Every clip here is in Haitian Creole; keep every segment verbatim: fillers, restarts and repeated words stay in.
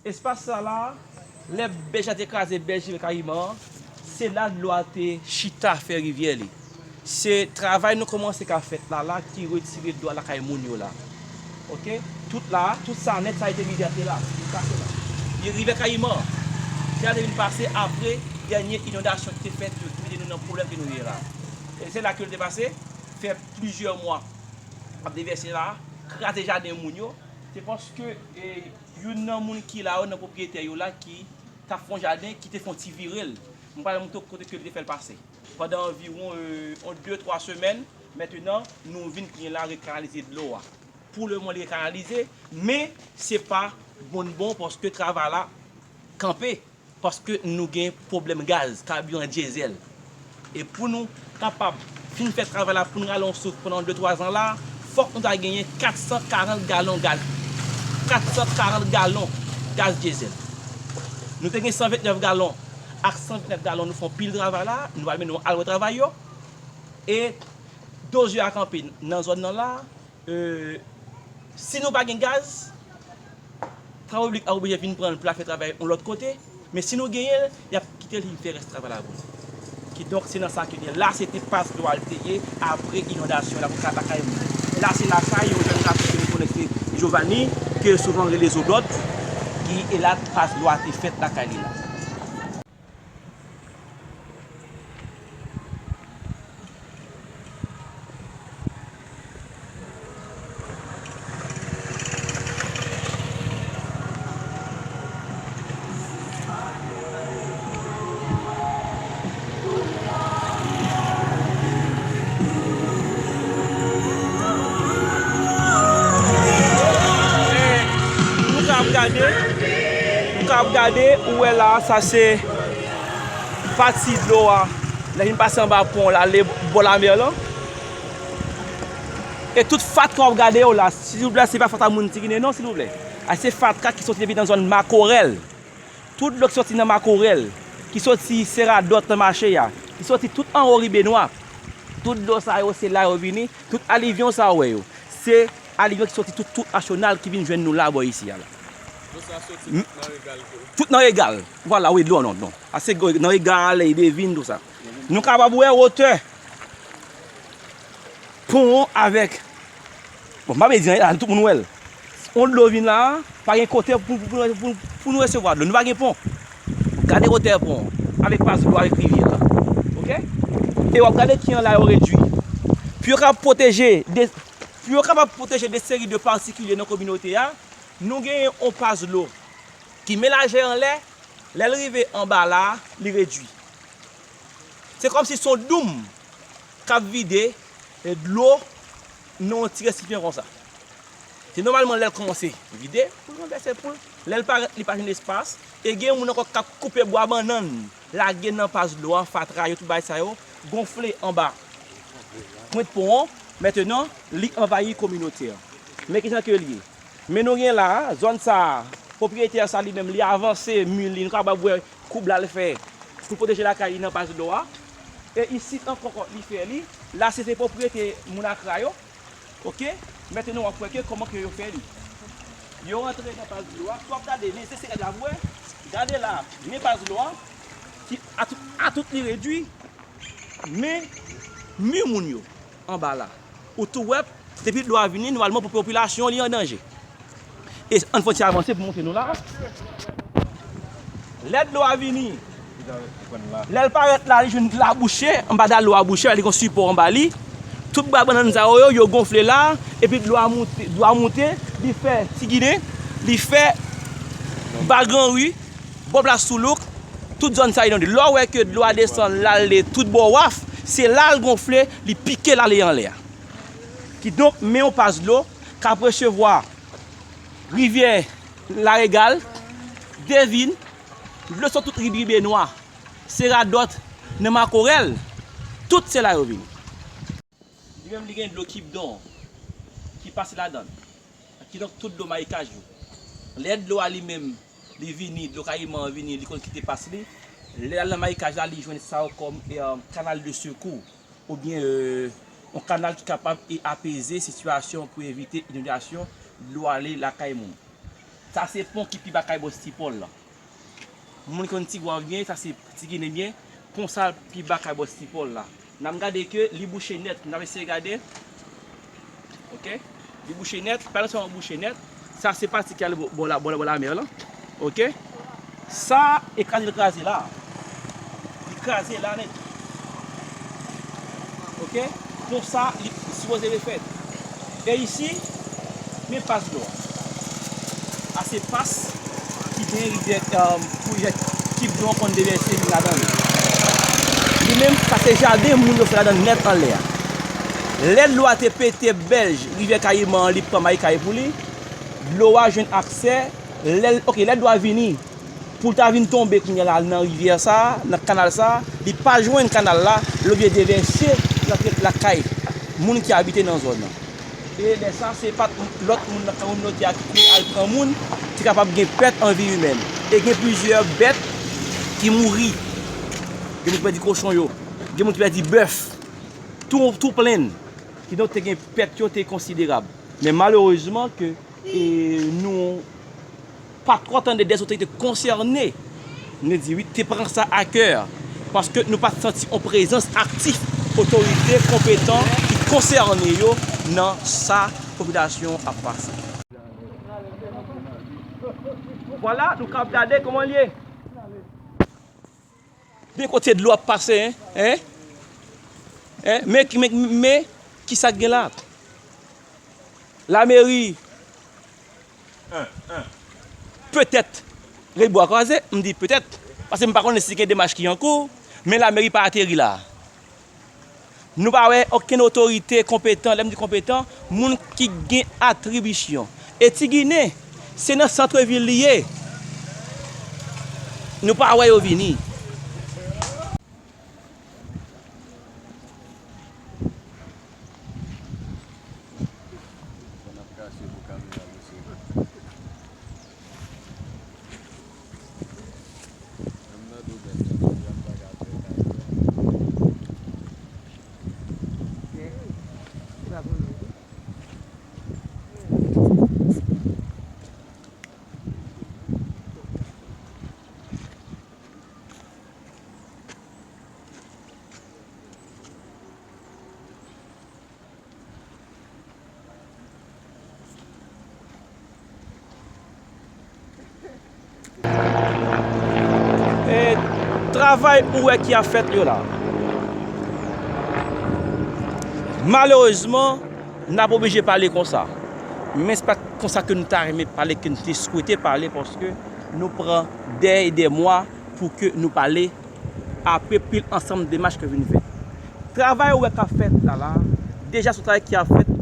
Espas sa la, lè bèj la te kraze bèj Rivyè Kayiman an, se la dlo a te chita fè rivyè li. Se travay nou kòmanse ka fèt la la ki retire dlo a lakay moun yo la. Oke? Tout la, tout sa nèt sa yo te vide a te la, li pase la. Li Rivyè Kayiman an. Se la te vin pase apre dènye inondasyon ki te fèt yo, ki mete nou nan pwoblèm ke nou ye la. E se la ke l te pase, fè plizyè mwa ap devèse la, kraze jaden moun yo. Se paske, e, youn nan moun ki la yo, nan pwopriyetè yo la, ki t ap fè yon jaden, ki te fè yon ti vire l. M pral montre w kote ke li te fè l pase. Pandan anviwon, e, yon de, twa semèn, mentenan, nou vin kounye la rekanalize dlo a. Pou le moman, li rekanalize, men se pa bon bon paske travay la kanpe. Paske nou gen pwoblèm gaz, kabiran, dyezèl. E pou nou kapab fin fè travay la, pou n rale yon souf pandan de, twa zan la, fòk nou ta genyen kat san karant galon gaz. Kat san karant galon gaz dyezèl. Nou te gen san vennèf galon. Ak san vennèf galon, nou fè yon pil travay la, nou al mennen yo al wè travay yo. E dozye a kanpe nan zòn nan la, E, si nou pa gen gaz, Travay Piblik ap oblije vin pran l pou l al fè travay yon lòt kote. Men si nou genyen l, y ap kite l vin fè rès travay la pou nou. Kidonk, se nan sa ke li ye. La, se te pas dlo a l te ye apre inondasyon la pou kat lakay moun. La, se lakay yon jèn gason ke nou konnen se Giovanni, ke yo souvan rele Zobòt, ki e la pas dlo a te fèt lakay li la. Nou ka ap gade, nou ka ap gade, ou wè la, sa se pati dlo a, lè vin pase anba pon la, ale bò lamè lan. E tout fatka w ap gade yo la, silvouplè, se pa fatra moun Ti Ginen non, silvouplè. A se fatka ki soti depi nan zòn Makorèl. Tout dlo ki soti nan Makorèl, ki soti Seradòt nan mache a, ki soti tout anwo Ribenwa, tout dlo sa yo, se la yo vini, tout alivyon sa w wè yo, se alivyon ki soti tout, tout nasyonal ki vin jwenn nou la bò isi a la. Dlo sa soti tout nan Regal tou. Tout nan Regal. Vwala, wi, dlo, non, non. A se nan Regal, Idevin, tou sa. Nou kapab wè wotè pon an avèk, bon, m pa vle di anyen la, tout moun wè l. On dlo vin la, pa gen kote pou, pou, pou, pou nou resevwa dlo. Nou pa gen pon. Gade wotè pon an, avèk pas dlo, avèk rivyè la. Oke? E w ap gade ki anlè yo redwi. Pou yo kapab pwoteje de, pou yo kapab pwoteje de seri de patikilye nan kominote a, nou genyen on pas dlo ki men lajè anlè, lè l rive anba la, li redwi. Se kòmsi se yon doum k ap vide, e, dlo nan yon ti resipyan konsa. Se nòmalman lè l kòmanse vide, pou l ranvèse pou l. Lè l parèt, li pa jwenn espas. E gen moun ankò k ap koupe bwa bannann, lage nan pas dlo a, fatra yo, tout bagay sa yo, gonfle anba pwent pon an. Mentenan, li anvayi kominote a. Men kijan ke l ye. Men nou gen la, zòn sa a, pwopriyetè sa li menm, li avanse mi li, nou kapab wè koub la l fè pou l pwoteje lakay li nan pas dlo a. E isit ankò, li fè li, la se te pwopriyete moun Akra yo. Oke? Mentenan w ap wè ke kòman ke yo fè li. Yo rantre nan pas dlo a, si w ap gade, men se, se gade la pou wè, gade la, men pas dlo a, ki a tout, a tout li redwi. Men mi moun yo anba la. Ou tou wè, depi dlo a vini, nòmalman pou popilasyon li an danje. E ann fè yon ti avanse pou montre nou la. Lè dlo a vini, lè l parèt la, li jwenn labouche, anba dal dlo a bouche, li gon sipò anba li. Tout bwa bannann sa yo, yo gonfle la, epi dlo a moute, dlo a moute, li fè Ti Ginen, li fè Ba Gran Ri, bò plas Soulouk, tout zòn sa inonde. Lè w wè ke dlo a desann, l ale tout bò waf, se la l gonfle, li pike l ale anlè a. Kidonk, men yon pas dlo k ap resevwa rivyè Laregal, Devin, dlo sot tout Ribenwa, Seradòt, nan Makorèl, tout se la yo vini. Li menm li gen dlo ki bidon ki pase ladan l. Kidonk tout dlo mayikaj yo. Lè dlo a li menm, li vini, dlo Kayiman an vini, li konn kite pas li. Lè l al nan mayikaj la, li jwenn sa yo kòm, e, kanal de sekou, oubyen, e, yon kanal ki kapab, e, apeze sitiyasyon pou evite inondasyon, dlo ale lakay moun. Sa se pon ki pi ba kay bò Ti Pòl la. Moun ki konn Tigwav byen, sa se Ti Ginen byen. Pon sa pi ba kay bò Ti Pòl la. N ap gade ke li bouche nèt. N ap eseye gade. Oke? Li bouche nèt. Pa nan sèlman bouche nèt. Sa se pati ki ale bò, bò la, bò la, bò lamè lan. Oke? Sa e kraze l kraze la. Li kraze la nèt. Oke? Pon sa, li sipoze refèt. E isi, men pas dlo a. A se pas ki gen rivyè, um, pou rivyè ki dlo konn devèse vin ladan li. Li menm, sa se jaden moun yo fè ladan nèt anlè a. Lè dlo a te pete bèlj, rivyè Kayiman an, li pran Mayikay pou li, dlo a jwenn aksè, lè, oke, lè dlo a vini, pou l ta vin tonbe kounye a la nan rivyè sa a, nan kanal sa a, li pa jwenn kanal la, l oblije devèse l antre lakay moun ki abite nan zòn nan. E lè sa, se pa t lòt moun nan kominote a ki kouri al pran moun, te kapab gen pèt an vi imèn. E gen plizyè bèt ki mouri. Gen moun ki pèdi kochon yo, gen moun ki pèdi bèf, tou, tou plenn. Kidonk, te gen pèt yo te konsiderab. Men malerezman ke, e, nou pa twò tande dè otorite konsène, nou di wi, te pran sa a kè, paske nou pa t santi yon prezans aktif otorite konpetan ki konsène yo nan sa popilasyon ap pase. Vwala, nou ka ap gade kòman l ye. Men kote dlo ap pase, en? En? En? Men, men, men, kisa k gen la? Lameri, petèt, gen bwa kwaze, m di petèt, paske m pa konnen si gen demach ki an kou, men lameri pa ateri la. Nou pa wè okenn otorite konpetan, lè m di konpetan, moun ki gen atribisyon. E Ti Ginen, se nan sant vil li ye. Nou pa wè yo vini. E travay ou wè ki ap fèt yo la. Malerezman, n ap oblije pale konsa. Men se pa konsa ke nou ta renmen pale, ke nou te swete pale, paske nou pran dè e dè mwa pou ke nou pale apre pil ansanm demach ke vin fèt. Travay ou wè k ap fèt la la, deja se yon travay ki ap fèt,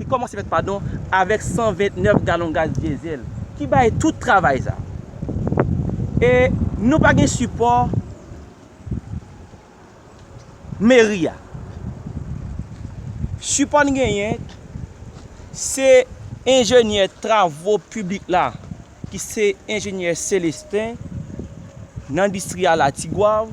ki kòmanse fèt, padon, avèk san vennèf galon gaz dyezèl, ki bay tout travay sa. E nou pa gen sipò meri a. Sipò n genyen, se enjenyè travo piblik la, ki se enjenyè Célestin, nan distri a la Tigwav,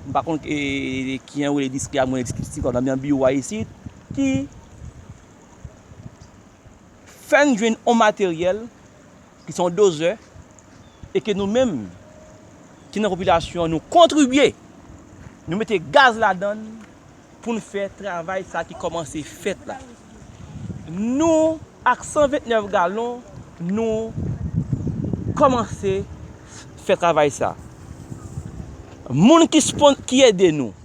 m pa konn, e, e, e, kijan yo rele distri a, mwen, distri Tigwav, nan men biwo a isit, ki fè n jwenn yon materyèl, ki se yon dozè, e ke nou menm, ki nan popilasyon an, nou kontribye, nou mete gaz ladan l, pou n fè travay sa ki kòmanse fèt la. Nou, ak san vennèf galon, nou kòmanse fè travay sa. Moun ki spon-, ki ede nou,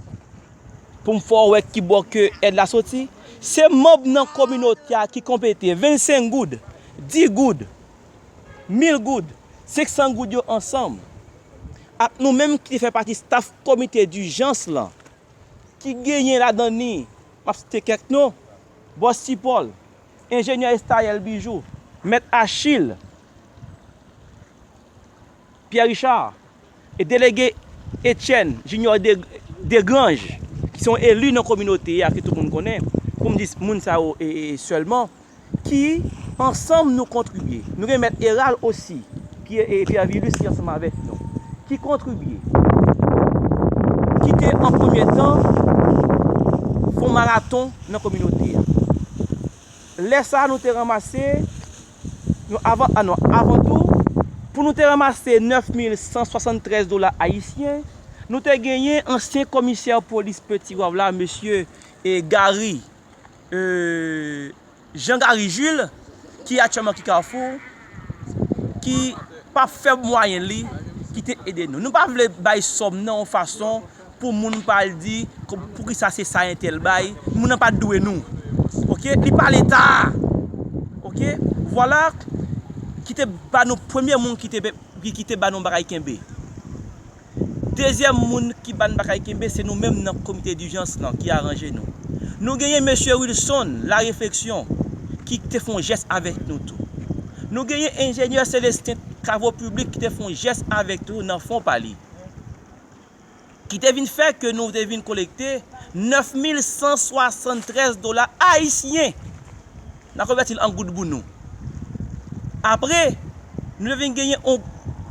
pou m fè w wè ki bò ke èd la soti, se manm nan kominote a ki konpete vennsenk goud, dis goud, mil goud, senk san goud yo ansanm, ak nou menm ki te fè pati staf komite dijans lan, ki genyen ladan li, m ap site kèk non, Bòs Ti Pòl, enjenyè Estayèl Bijou, mèt Achil, Pierre Richard, e delege Etienne Junior De-, Degrange, ki se yon eli nan kominote a, ke tout moun konnen, pou m di moun sa yo, e, e, sèlman, ki ansanm nou kontribye. Nou gen mèt Eral osi, ki e, e Pierre Vilus ki ansanm avèk nou, ki kontribye, ki te an premye tan fè yon maraton nan kominote a. Lè sa a, nou te ranmase, nou avan, a non, avan tou, Pou nou te ranmase nèf mil san swasanntrèz dola ayisyen, nou te genyen ansyen komisè polis Petit Wave la, mesye, e, Gary, e, Jean Gary Jules, ki aktyèlman ki Kafou, ki pa fè mwayen li, ki te ede nou. Nou pa vle bay sòm nan yon fason pou moun pa al di pou ki sa se sa entèl bay, moun nan pa dwe nou. Oke, li pa leta. Oke, vwala ki te ba nou premye moun ki te ki te ba nou bagay kenbe. Dezyèm moun ki ba n bagay kenbe se nou menm nan komite dijans lan ki aranje nou. Nou genyen mesye Wilson La Réflexion ki te fè yon jès avèk nou tou. Nou genyen enjenyè Célestin Travaux Publics ki te fè yon jès avèk nou nan fon pa li. Ki te vin fè ke nou te vin kolekte nèf mil san swasanntrèz dola ayisyen. N a konvèti l an goud pou nou. Apre, nou te vin genyen yon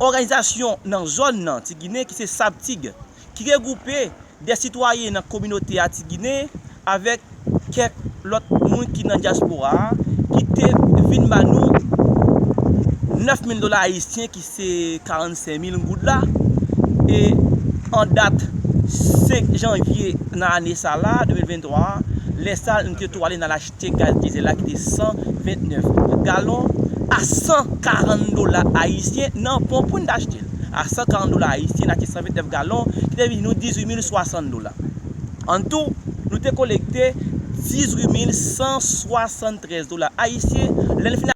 òganizasyon nan zòn nan Ti Ginen ki se Saptig, ki regwoupe de sitwayen nan kominote a Ti Ginen avèk kèk lòt moun ki nan dyaspora a, ki te vin ba nou nèf mil dola ayisyen ki se karannsenk mil goud la. E an dat senk janvye nan ane sa la, de mil venntwa a, lè sa a, nou te tou ale n al achte gaz dizèl la ki te san vennèf galon a san karant dola ayisyen nan ponp pou n t achte l. A san karant dola ayisyen, n achte san vennèf galon ki te vin nou dizuit mil swasant dola. An tou, nou te kolekte dizuit mil san swasanntrèz dola ayisyen lè n fin